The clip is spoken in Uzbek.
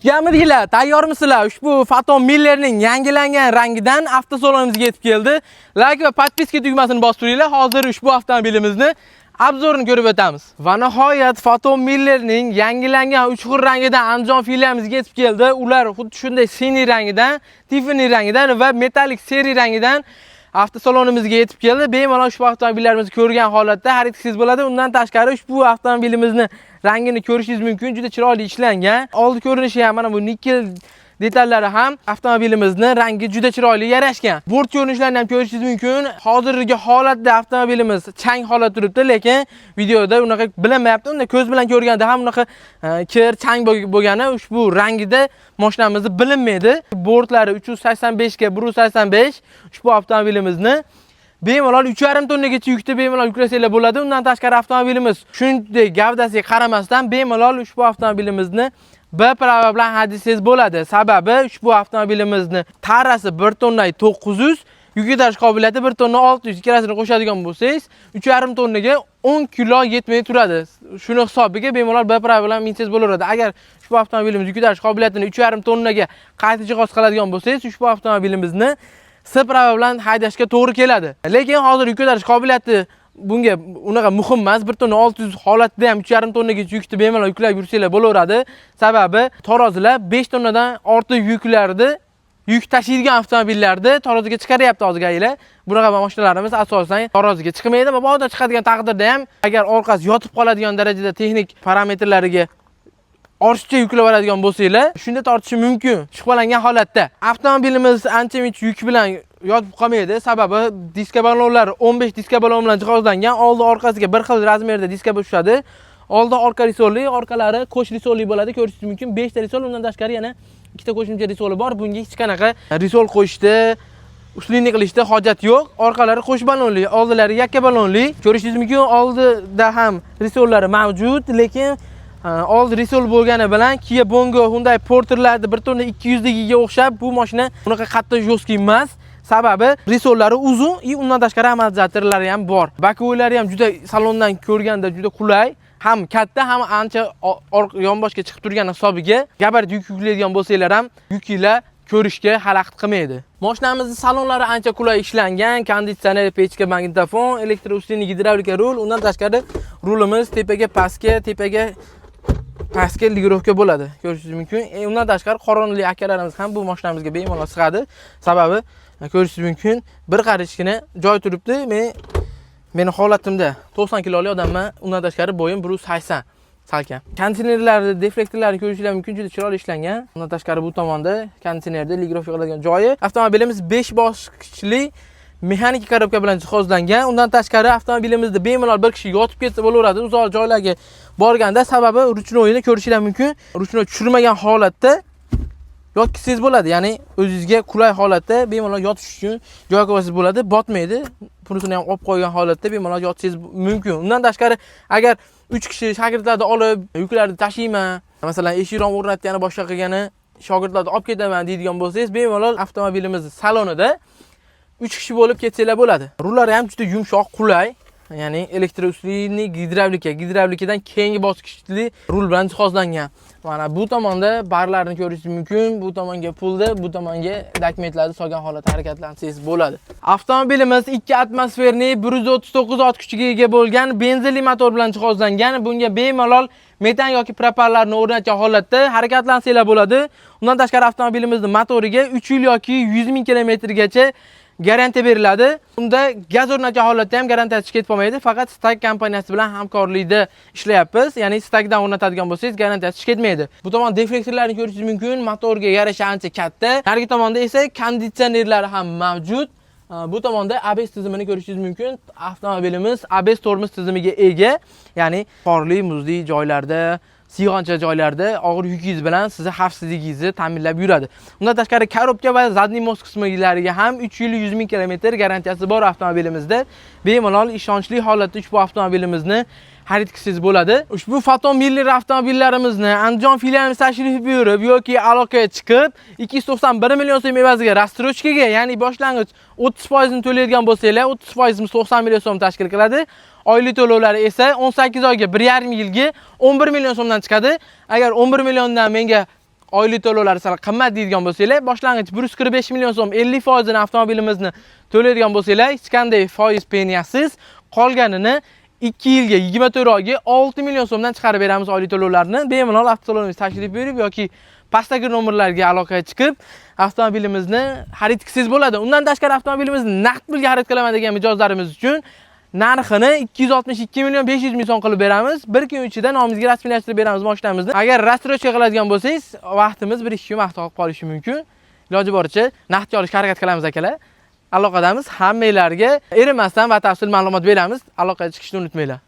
Kutganmidinglar? Tayyormisizlar? Ushbu Foton Millerning yangilangan rangidan avtosalonimizga yetib keldi. Like va подписка tugmasini bosib turinglar. Hozir ushbu avtomobilimizni обзор ini ko'rib o'tamiz. Va nihoyat Foton Millerning yangilangan 3 xil rangidan Andijon filialimizga yetib keldi. Ular xuddi shunday синий rangidan, Tiffany rangidan va metallik серый rangidan avtosalonimizga yetib keldi. Bemalol ushbu avtomobillarimizni ko'rgan holatda xarid qilsangiz bo'ladi. Undan tashqari ushbu avtomobilimizni rangini ko'rishingiz mumkin. Juda chiroyli ishlangan. Oldi ko'rinishi ham, mana bu nikel detallari ham avtomobilimizni rangi juda chiroyli yarashgan. Bort ko'rinishlarini ham ko'rishingiz mumkin. Hozirgi holatda avtomobilimiz chang holat turibdi, lekin videoda unaqa bilinmayapti. Unda ko'z bilan ko'rganda ham unaqa kir, chang bo'lgani ushbu rangida mashinamizni bilinmaydi. Bortlari 385 ga 185. Ushbu avtomobilimizni bemalol 3,5 tonnagacha yukni bemalol yuklasanglar bo'ladi. Undan tashqari avtomobilimiz shunday gavdasiga qaramasdan bemalol ushbu avtomobilimizni B права bilan haydasangiz bo'ladi. Sababi ushbu avtomobilimizni tarasi 1 tonna 900, yuk ko'tarish qobiliyati 1 tonna 600. Ikkalasini qo'shadigan bo'lsangiz, 3,5 tonnaga 10 kilo yetmay turadi. Shuni hisobiga bemalol B права bilan minsangiz bo'laveradi. Agar ushbu avtomobilimiz yuk ko'tarish qobiliyatini 3,5 tonnaga qayta jihoz qiladigan bo'lsangiz, ushbu avtomobilimizni C права bilan haydashga to'g'ri keladi. Lekin hozir yuk ko'tarish qobiliyati bunga unaqa muhim emas. 1 tonna 600 holatida ham 3,5 tonnagacha yukni bemalol yuklab yursanglar bo'laveradi. Sababi tarozilar 5 tonnadan ortiq yuklarni, yuk tashiydigan avtomobillarni taroziga chiqaryapti hozir GAIlar. Bunaqa mashinalarimiz asosan taroziga chiqmaydi. Mabodo chiqadigan taqdirda ham, agar orqasi yotib qoladigan darajada texnik parametrlariga ortiqcha yuklab oladigan bo'lsanglar, shunda tortishi mumkin. Shubhalangan holatda. Avtomobilimiz ancha muncha yuk bilan yotib qolmaydi. Sababi diska balonlar 15 diska balon bilan jihozlangan. Oldi orqasiga bir xil размер da diska tushadi. Oldi orqa resorli, orqalari qo'sh resorli bo'ladi. Ko'rishingiz mumkin. 5 ta resor, undan tashqari yana ikkita qo'shimcha resoli bor. Bunga hech qanaqa resol qo'yishda, усиление qilishda hojat yo'q. Orqalari qo'sh balonli, oldilari yakka balonli. Ko'rishingiz mumkin, oldida ham resollari mavjud, lekin oldi resol bo'lgani bilan Kia Bongo, Hyundai Porterlarda 1 tonna 200 ligiga o'xshab bu mashina unaqa qattiq жесткий emas. Sababi resollari uzun и undan tashqari amortizatorlari ham bor. Боковой lari ham juda salondan ko'rganda juda qulay. Ham katta, ham ancha yonboshga chiqib turgan hisobiga gabarit yuk yuklaydigan bo'lsanglar ham yukinglar ko'rishga xalaqit qilmaydi. Mashinamizning salonlari ancha qulay ishlangan, konditsioner, pechka, magnitofon, электроусиление gidravlika rul, undan tashqari rulimiz tepaga pastga, tepaga pastga регулировка bo'ladi. Ko'rishingiz mumkin. Undan tashqari qorinli akalarimiz ham bu mashinamizga bemalol sig'adi. Sababi ko'rishingiz mumkin, bir qarichgina joy turibdi. Men meni holatimda 90 kiloli odamman, undan tashqari bo'yim 180 salkam. Konditsionerlarni, deflektorlarni ko'rishingiz mumkin, juda chiroyli ishlangan. Undan tashqari bu tomonda konditsionerda регулировка qiladigan joyi. Avtomobilimiz 5 bosqichli mexanika korobka bilan jihozlangan. Undan tashqari avtomobilimizda bemalol bir kishi yotib ketsa bo'laveradi uzoq joylarga borganda, sababi ручной ini ko'rishingiz mumkin. Ручной tushirmagan holatda yotkizsangiz bo'ladi. Ya'ni o'zingizga qulay holatda bemalol yotish uchun joy qo'ysangiz bo'ladi, botmaydi. Bunisini ham olib qo'ygan holatda bemalol yotsangiz mumkin. Undan tashqari agar 3 kishi shogirdlarni olib yuklarni tashiyman, masalan, eshik rom o'rnatgani, boshqa qilgani shogirdlarni olib ketaman deydigan bo'lsangiz, bemalol avtomobilimiz salonida 3 kishi bo'lib ketsanglar bo'ladi. Rullari ham juda yumshoq, qulay. Ya'ni электроусиление gidravlika, gidravlikadan keyingi bosqichli rul bilan jihozlangan. Mana bu tomonda barlarni ko'rishingiz mumkin. Bu tomonga pulni, bu tomonga dokumentlarni solgan holatda harakatlansangiz bo'ladi. Avtomobilimiz 2 атмосферный 139 ot kuchiga ega bo'lgan benzinli motor bilan jihozlangan. Bunga bemalol metan yoki propanlarni o'rnatgan holatda harakatlansanglar bo'ladi. Undan tashqari avtomobilimizning motoriga 3 yil yoki 100 ming kilometrgacha garantiya beriladi. Unda gaz o'rnatgan holatda ham garantiyasi ketib qolmaydi. Faqat Stag kompaniyasi bilan hamkorlikda ishlayapmiz. Ya'ni Stagdan o'rnatadigan bo'lsangiz, garantiyasi ketmaydi. Bu tomon deflektorlarni ko'rishingiz mumkin. Motorga yarasha ancha katta. Narigi tomonda esa konditsionerlari ham mavjud. Bu tomonda ABS tizimini ko'rishingiz mumkin. Avtomobilimiz ABS tormoz tizimiga ega. Ya'ni qorli, muzli joylarda, siyg'oncha joylarda og'ir yukingiz bilan sizni xavfsizligingizni ta'minlab yuradi. Undan tashqari korobka va задний мост qismlariga ham 3 yil 100 ming kilometr garantiyasi bor avtomobilimizda. Bemalol ishonchli holatda ushbu avtomobilimizni xarid qilsangiz bo'ladi. Ushbu Foton Miller avtomobillarimizni Andijon filialimiz tashrif buyurib yoki aloqaga chiqib 291 million so'm evaziga рассрочка ga, ya'ni boshlang'ich 30% ni to'laydigan bo'lsanglar, 30% 90 million so'm tashkil qiladi. Oylik to'lovlari esa 18 oyga, 1,5 yilga 11 million so'mdan chiqadi. Agar 11 milliondan menga Oylik to'lovlari sal qimmat deydigan bo'lsanglar, boshlang'ich 145 million so'm 50% ini avtomobilimizni to'laydigan bo'lsanglar, hech qanday foiz penyasiz, qolganini 2 yilga 24 oyga 6 million so'mdan chiqarib beramiz oylik to'lovlarni. Bemalol avtosalonimizga tashrif buyurib yoki pastdagi nomerlarga aloqaga chiqib avtomobilimizni xarid qilsangiz bo'ladi. Undan tashqari, avtomobilimizni naqd pulga xarid qilaman degan mijozlarimiz uchun narxini 262 million 500 ming so'm qilib beramiz. Bir kun ichida nomingizga rasmiylashtirib beramiz mashinamizni. Agar рассрочка qiladigan bo'lsangiz, vaqtimiz 1-2 kun vaqt olib qolishi mumkin. Iloji boricha naqdga olishga harakat qilamiz, akalar. Aloqadamiz. Hammanglarga erinmasdan batafsil ma'lumot beramiz. Aloqaga chiqishni unutmanglar.